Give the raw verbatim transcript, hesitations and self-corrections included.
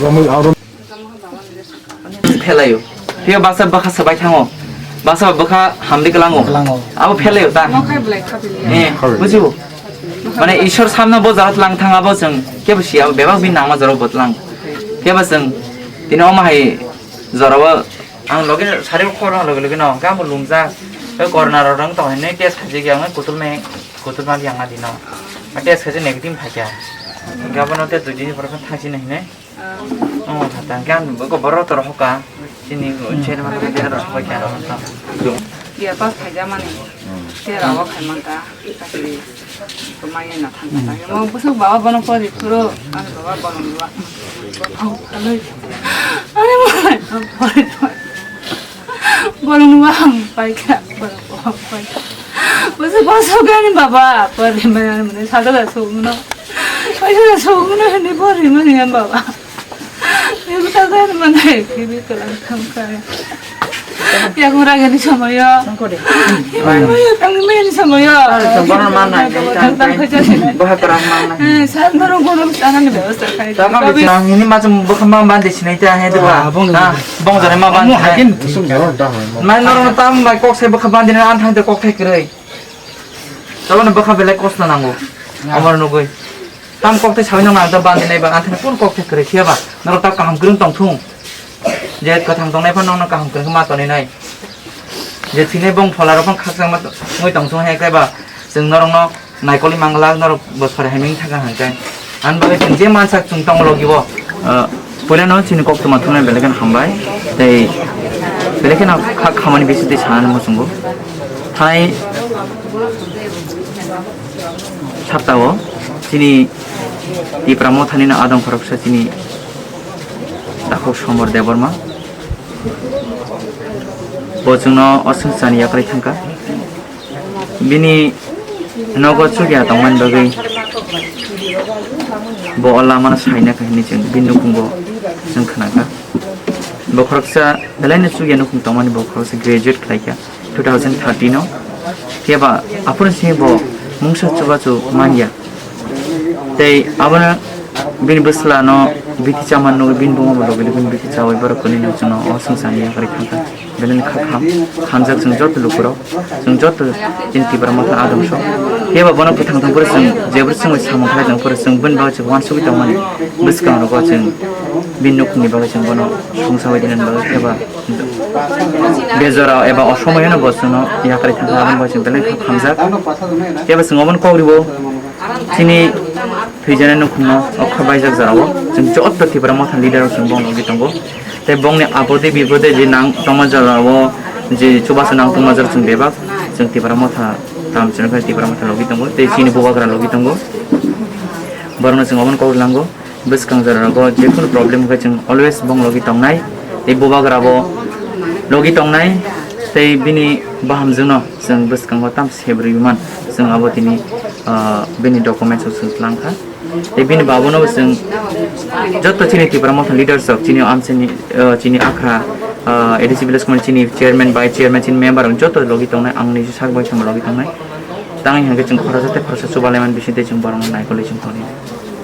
Romwi aro. Phelayo. Phiya basa bwkha sabai thango. Basa bwkha hamdi klango. Klango. Abo phelayo ta. Nokhai belai khabili. Eh, bujibo. Mane Ishwar samna bo jarat lang thang abo chwng kebo siya bebak bin nangma jaro botlang. Kebo chwng tini omo hai jorao ang loge sari khoro loge loge no gamo lumjak. Corona rok tong hene test khaji yang kutul me kutul ma yang dino. Test khaji negative phakya. Gabano te dui din pore thangsi ne hene. Oh, tang kan bo ko boro toro hoka. Sini chairman ko dia ro hoka kya ro ta. Dia pas khaja mani. Te rawa khai man ta. Kati ko mai na thang ta. Mo busuk baba bono pori puro. Ani baba bono dua. Ani mo pori. Borok nungma ang paikha, borok bo paikha. Bwswk bwswk ani baba, pori maya mane sado da sugno. Paisa da sugno hini pori mani ani baba. Ni bwswk ani mane kibi kalang thang kaya. Yang ora gani samayo. Yang ora gani samayo. Tang mani samayo. Tang tang khaja sini. Bahak ram mana. Eh, sal norong kono tangan ni bebosta khai. Tang kami tang ini macam bukan bang bandi sini teh hai tu. Bong jare ma ban. Hakin sum jaro da hai. Mai norok tam bai kok sai bwkha bandina an thang de kok thai kwrwi. Tabano bwkha belai kosna nango. Amar nugui. Tam kok thai sawi nang nang da bandinai ba an thang kun kok thai kwrwi khiya ba. Norok ta kaham kwrwng tong thung. Je kwthang tongnai phan nokno kaham kwrwng ma toni nai. Je thini bong phola rok phan khakchang ma ngoi tong thung hai khe ba. Chwng norokno Naikoli manglak norok bo sori hai ming thaka hangkai. An bagwi chwng je mansak chwng tong logi bo. Ah, puila no chini kok tuma thumnai belai kheno hambai. Tei belai kheno kha khamani bisi tei sanani muchungo. Thai sapta o chini Tipra Mothani no adong khoroksa chini Dakhuk Somor Debbarma. Bo chwngno oswng chani yakarwi thangkha. Bini nogo chukya tongmani bagwi bo o lamano saina kha hinwi chwng bini nukhungo chwng khnakha. Bo khoroksa belaino chukya nukhung tongmani bo khoroksa graduate khlaikha two thousand thirteen o. Phiya ba aphuru simi bo mungsa chubachu manya. Tei abono bini bwsla no bithi chamani nugwi bini buma bo logi logi bini bithi chawi borok kwnwi no chwngno o swngcharni yakarwi thangkha. Belai no kha kham, hamjak chwng joto lukurok, chwng joto chini Tipra Motha adong sok. Phiya ba bono bwthang thang phuru chwng jebwrwi chwngbai samung khlai tong phuru chwng bini bagwi chwng uansugwi tongmani bwskango chwng bini nukhungni bagwi chwng bono songsa bai dinani bagwi phiya ba bejora eba osomoyano bo chwngno yakarwi thangkha, aboni bagwi chwng belai kha hamjak. Phiya ba chwng obono kok ribo. Chini thwijani nukhungno okha baijak jorao chwng joto Tipra Motha leader rok chwng bongni logi tongo. Tei bongni apode bipode je nang tongma jorao je chubachu nang tongma jora chwng bebak chwng Tipra Motha tam chwng khe Tipra Motha logi tongo tei chini bubagra logi tongo. Borokno chwng obono kok lango. Bwskang jora rogo je kunu problem hwnkhe chwng always bong logi tongnai, tei bubagra bo logi tongnai, tei bini bahamjwkno chwng bwskango tam sebrwi man, chwng abo tini, ah, bini documents o chwng tlang kha. Tei bini babono bo chwng joto chini Tipra Motha leaders rok, chini amchaini, ah, chini akhra, ah, A D C village committee chini chairman, vice chairman, chini member rok joto logi tongnai, ang niji sak bai thangma logi tongnai. Tangwi hwnkhe chwng khoroksa tei khoroksa chubalaiman bising tei chwng borokno naikolwi chwng tongwi.